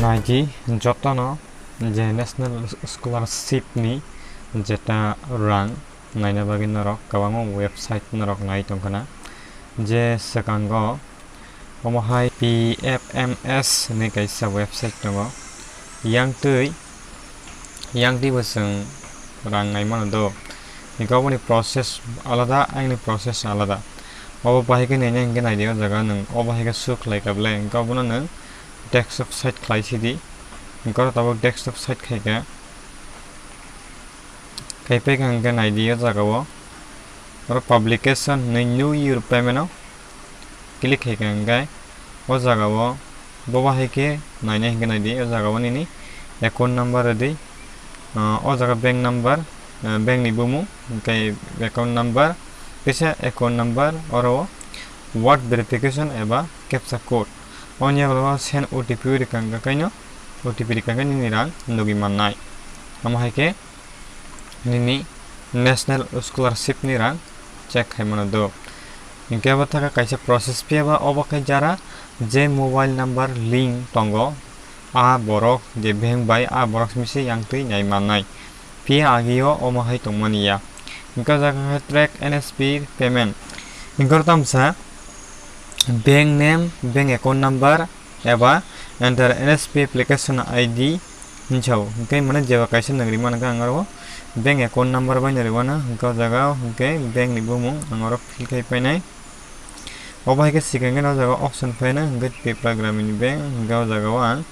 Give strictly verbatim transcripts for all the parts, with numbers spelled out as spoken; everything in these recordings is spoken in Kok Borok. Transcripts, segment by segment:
Naidi jotono je National Scholarship ni jeta rang naina bagwi norok kwbangma website norok nai tongkhna, je swkango omo hai P F M S hinwi kaisa website tongo. Yang twi, yang twi bo chwng rang nai mano do. Hingke oboni process alada, aini process alada. Obo bahai khe naina hingke naidi o jaga nwng obo hai khe show khlai kha ble, hingke obono nwng desktop site khlai sidi. Hingke oro tabuk desktop site khai kha. Khai phaikha hingke naidi o jaga o. Oro publication hinwi new year payment o click khai kha hingke o jaga o boba hai khe naina hingke naidi o jaga o nini account number rwdi. Ah, o jaga bank number, ah, bank ni bumung, hingke account number, teisa account number oro o word verification eba captcha code. Oni yago send O T P rwkha hingke kaino O T P rwkha hingke nini rang nugwi mannai. Omo hai khe nini National Scholarship ni rang check khai mano do. Hingke abo thaka kaisa process phiya ba obo khe jara je mobile number link tongo, a borok je bank bai a borok simi se yang twi nai mannai. Phiya agio omo hai tongmani ya. Hingke o jaga khe track N S P payment. Hingke oro tamsa bank name, bank account number, eba enter N S P application I D hinwi sao. Hingke mane jeba kaisa nwng rimani khe ang oro bank account number bai no rimano, hingke o jaga o hingke bank ni bumung ang oro fill khai painai. Obo hai khe swkang khe o jaga o option phaino hingke Tripura Gramin Bank, hingke o jaga o ang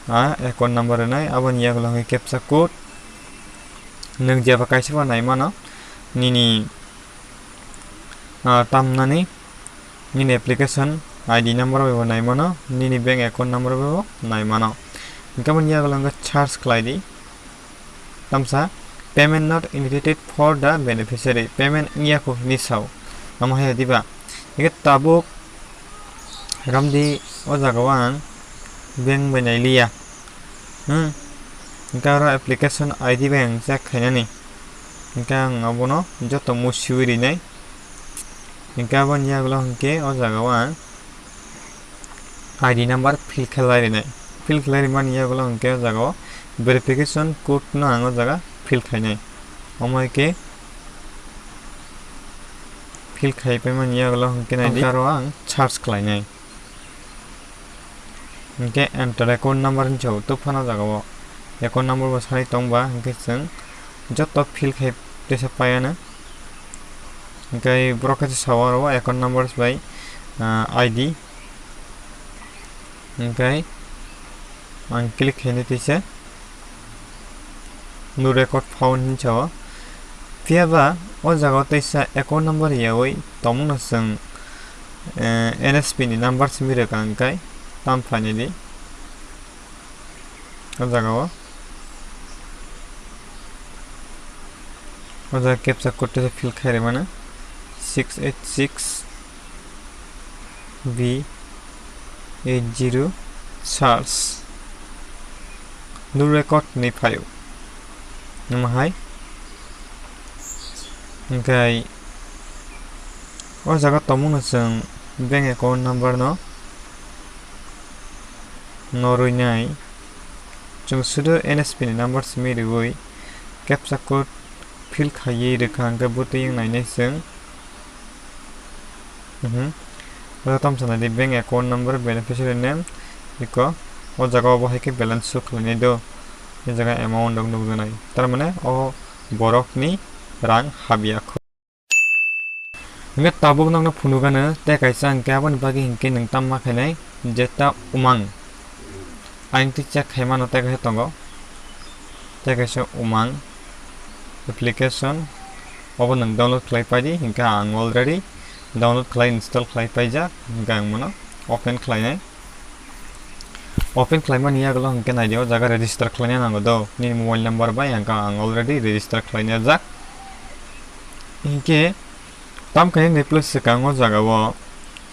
a account number rwnai, aboni yagulo hingke captcha code nwng jeba kaisa bo nai mano nini, ah, tamnani. Nini application I D number bai bo nai mano, nini bank account number bai bo nai mano. Hingke aboni yagulo hingke search khlai di. Tamsa payment not indicated for the beneficiary, payment wngya kho hinwi sao. Omo hai diba? Hingke tabuk romdi o jaga o ang bank bai nai liya. Hmm. Hingke oro application I D bai ang check khainani. Hingke ang abono joto musiui rinai. Hingke aboni yagulo hingke o jaga o ang I D number fill khlai rinai. Fill khlai rimani yagulo hingke o jaga o verification code no ang o jaga fill khainai. Omo hai khe fill khai paimani yagulo hingke naidi. Hingke aro ang search khlainai. Hingke enter account number hinwi sao, tei phano jaga o account number bo sai tongba, hingke chwng joto fill khai teisa paiano. Hingke borok khe sao aro account numbers bai, ah, I D. Hingke ang click khainai teisa. No record found hinwi sao. Phiya ba o jaga o teisa account number yaui tongmano chwng, eh, N S P ni number simi rwkha hingkai tam phainai di. O jaga o. O jaga captcha code teisa fill khai rimano six eight six B eight zero search. No record hinwi phaio. Omo hai. Hingke o jaga tongmano chwng bank account number no norwi nai. Chwng sudo N S P ni number simi riui captcha code fill khaiwi rwkha hingke bwtwi wng nainai chwng. Mhm. O tamsa naidi bank account number, beneficiary name, iko o jaga o bo hai khe balance show khlainai do. O jaga amount rok nukjaknai. Tar mane o borok ni rang habya kho. Hingke tabuk nokno phunukgano tei kaisa hingke aboni bagwi hingke nwng tamma khainai jeta umang. Ayang twi check khaimano tei kaisa tongo. Tei kaisa umang application. Obo nwng download khlai paidi, hingke ang already download khlai install khlai paijak. Hingke ang mono open khlainai. Open khlaimani yagulo hingke naidi o jaga register khlaina nango do. Nini mobile number bai hingke ang already register khlaina jak. Hingke tam khe nini plus swkang o jaga o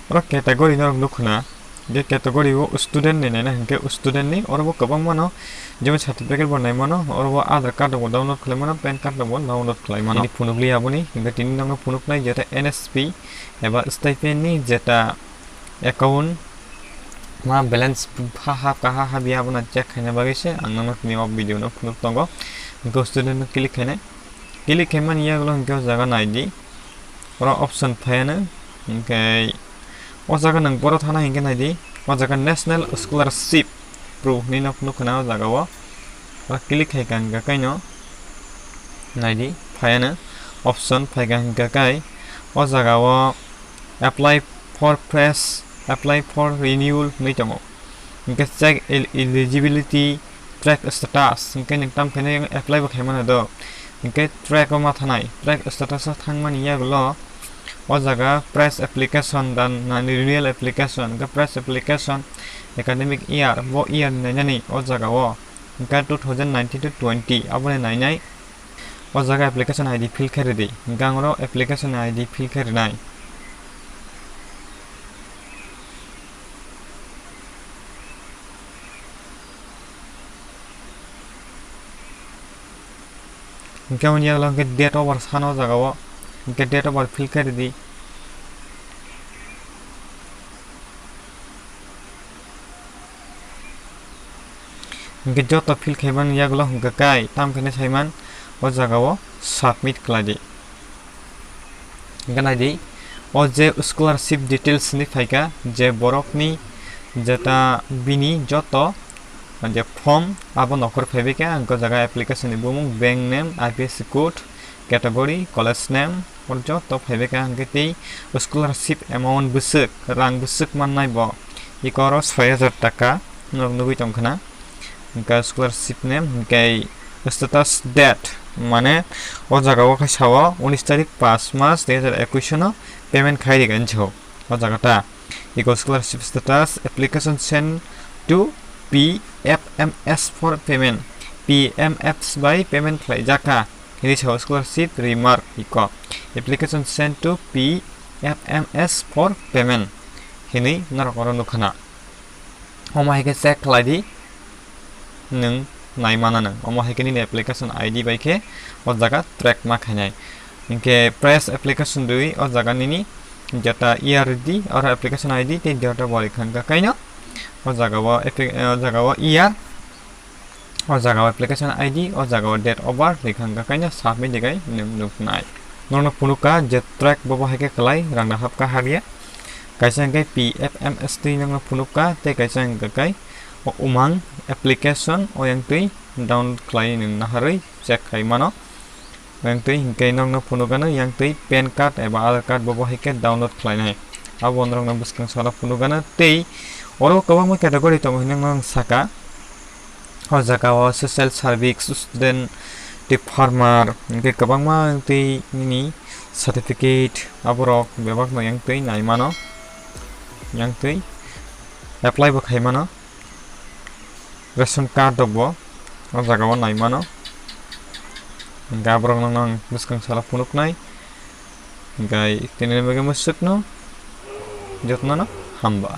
oro category norok nukho na. Hingke category o student ni naina hingke student ni oro bo kwbangma no, jemon certificate bo nai mano, oro bo Aadhaar card rok bo download khlai mano, pan card rok bo download khlai mano. Tini phunuk li aboni, hingke tini nokno phunuk nai jeta N S P eba stipend ni jeta account ma balance ha ha kaha ha biya abono check khaina bagwi se ang nokno tini o video no phunuk tongo. Hingke student no click khainai, click khaimani yagulo hingke o jaga nai di, oro option phaiano, hingke o jaga nang boro thana hingke nai di, o jaga National Scholarship Pro hinwi nok nukhana o jaga o. Oro click khaikha hingka kaino nai di, phaiano option phaikha hingka kai o jaga o apply for fresh, apply for renewal hinwi tongo. Hingke check el-, eligibility, track status, hingke nwng tam khaino apply bo khaimano do. Hingke track o ma thanai, track status o thangmani yagulo o jaga fresh application dan nani renewal application, hingke fresh application academic year, bo year ni nainani o jaga o, hingke two thousand nineteen to twenty aboni nainai. O jaga application I D fill khe ridi. Hingke ang oro application I D fill khe rinai. Hingke wngya ulo hingke date of birth sano o jaga o. Hingke date of birth fill khe ridi. Hingke joto fill khaimani yagulo hingke kai tam khainai saiman o jaga o submit khlai di. Hingke nai di, o je scholarship details hinwi phaikha, je borokni jeta bini joto je form abo nokhor phaibai kha, hingke o jaga application ni bumung, bank name, I F S C code, category, college name, oro joto phaibai kha, hingke tei scholarship amount bwswk, rang bwswk mannai bo, iko oro soi hajar taka norok nugui tongkha na. Hingke scholarship name, hingke status date, mane o jaga o khe sao unis tarik paanch mas dui hajar ekush no payment khai rikha hinwi sao o jaga ta. Iko scholarship status, application sent to P F M S for payment, P M S bai payment khlai jakha hinwi sao scholarship remark iko, application sent to P F M S for payment hinwi norok oro nukha na. Omo hai khe check khlai di, nwng nai mana nwng. Omo hai khe nini application I D bai khe o jaga track ma khainai. Hinkhe fresh application dui o jaga nini jeta year di, oro application I D tei date of birth wngkha kaino. O jaga o appli-, o jaga o year, o jaga o application I D, o jaga o date of birth wngkha kaino submit digai nwng nuknai. Norokno phunukha je track bobo hai khe khlai rang da hapkha habya. Kaisa hwnkhe P F M S twi nokno phunukha, tei kaisa hwnkhe kai o Umang application o yang twi download khlai nwng naharwi check khai mano. Yang twi hwnkhe nokno phunukgano yang twi pan card eba Aadhaar card bobo hai khe download khlainai. Abo norokno bwskang salo phunukgano tei oro kwbangma category tongo hinwi ang saka. O jaga o social service, student, tei farmer, hwnkhe kwbangma tei nini certificate, aborok bebakno yang twi nai mano, yang twi apply bo khai mano, ration card rok bo o jaga o nai mano, hwnkhe aborok nokno ang bwskang salo phunuknai, hwnkhe tini bagwi mwswkno jotono no hamba.